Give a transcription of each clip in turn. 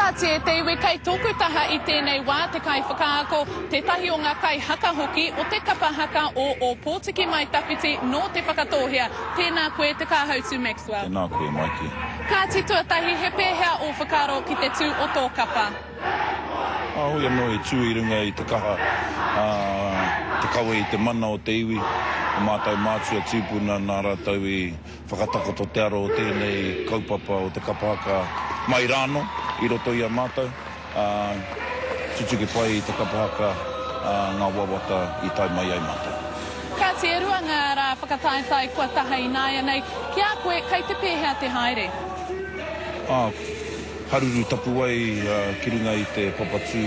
Kāti e te iwi, kei tōku taha i tēnei wā te kaiwhakaako, tētahi o ngā kaihaka hoki o te kapa haka o Ōpōtiki Mai Tawhiti nō Te Whakatōhea. Tēnā koe Te Kāhautu Maxwell. Tēnā koe Maiki. Kāti tuatahi, he pēhea ō whakaaro ki te tū o tō kapa? Kāore anō e tū i runga i te kaha, ā, te kawe i te mana o te iwi, o mātou mātua tīpuna nā rātou i whakatakoto te aro o tēnei kaupapa o te kapa haka mai rānō i roto i a mātou, ā, tutuki pai i te kapa haka ngā wawata i tae mai ai mātou. Kāti, e rua ngā rā whakataetae kua taha ināianei. Ki a koe, kei te pēhea te haere? Ā, haruru tapuwae ki runga i te papatū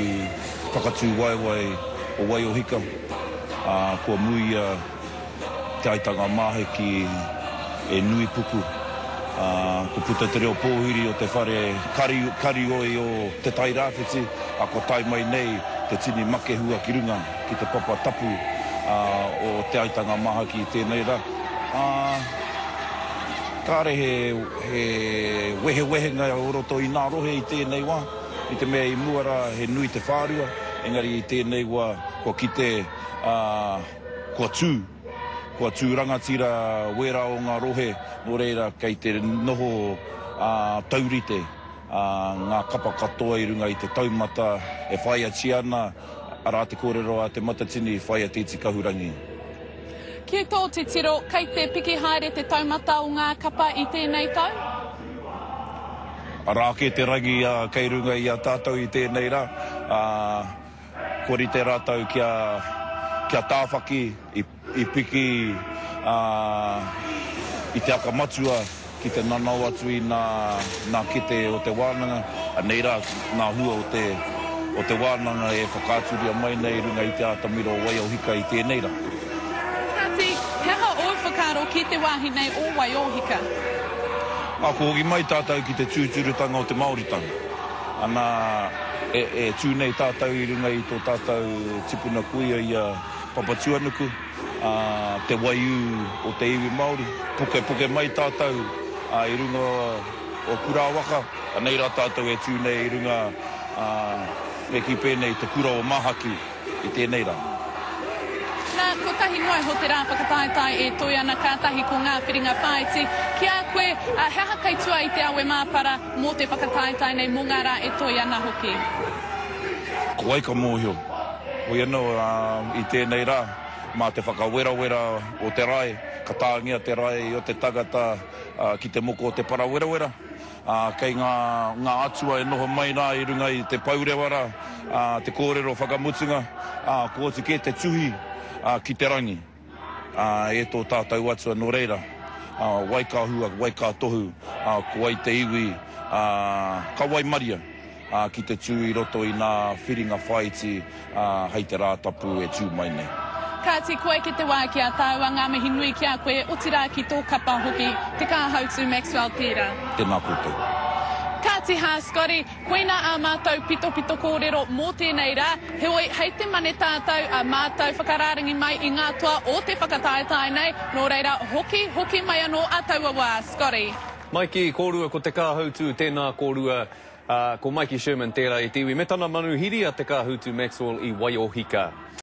whakatū waewae o Waiohika, ā, kua muia Te Aitanga Māhaki e nui puku, ā, kua puta te reo pōhiri o te whare kari, karioi o Te Tai Rāwhiti, ā, kua tae mai nei te tini makehua ki runga ki te papa tapu, ā, o Te Aitanga Māhaki i tēnei rā. Ā, kāre he, he wehewehenga o roto i nā rohe i tēnei wā, i te mea i mua rā he nui te whārua, engari i tēnei wā kua kite, ā, Kua tū, kua tū rangatira wērā o ngā rohe, nō reira kei te noho taurite ngā kapa katoa i runga i te taumata e whāiatia ana, arā te kōrero a Te Matatini, whaia te iti kahurangi. Ki tō titiro, kei te piki haere te taumata o ngā kapa i tēnei tau? Arā ake te rangi kei runga i a tātou i tēnei rā, ā, Kua rite rātou kia, kia tāwhaki i, i piki, ā, i te aka matua ki te nanao atu i nā, nā kete o te wānanga. Anei rā nā hua o te, o te wānanga e whakaaturia mai nei i runga i te atamira o Waiōhika i tēnei rā. Kāti, he aha ōu whakaaro ki te wāhi nei o Waiōhika? Ā, kua hoki mai tātou ki te tūturutanga o te Māoritanga. Ana, e tū nei tātou i runga i tō tātou tipuna kuia i a Papatūānuku, ā, te waiū o te iwi Māori. Pukepuke mai tātou i runga o Kurāwaka, anei rā tātou e tū nei i runga, ā, me kī pēnei, te kura o Māhaki. i tēnei rā. Nā, kotahi noa iho te rā whakataetae e toe ana, kātahi ko ngā whiringa whāiti. Ki a koe, he aha kei tua i te awe māpara mō te whakataetae nei, mō ngā rā e toe ana hoki? Ko wai ka mōhio? Hoi anō, i tēnei rā, mā te whakawerawera o te rae, ka tāngia te rae o te tangata ki te moko o te parawerawera. Ā, kei ngā, ngā atua e noho mai rā i runga i te pourewa rā, ā, te kōrero whakamutunga, ā, kua oti kē te tuhi, ā, ki te rangi, ā, e tō tātou Atua, nō reira, ā, wai ka hua, wai ka tohu, ā, ko wai te iwi, ā, ka waimaria, ā, ki te tū i roto i nā whiringa whāiti, ā, hei te Rā Tapu e tū mai nei. Kāti, koe ki te wā ki a tāua, ngā mihi nui ki a koe, otirā ki tō kapa hoki, Te Kāhautū Maxwell tērā. Tēnā koutou. Kāti hā, Scotty, koinā ā mātou pitopito kōrero mō tēnei rā, heoi, hei te Mane tātou ā mātou whakarārangi mai i ngā toa o te whakataetae nei, nō reira, hoki, hoki mai anō a taua wā, Scotty. Maiki, kōrua ko Te Kāhautū, tēnā kōrua. Ā, ko Maiki Sherman tērā i te iwi me tana manuhiri a Te Kāhutu Maxwell i Waiohika.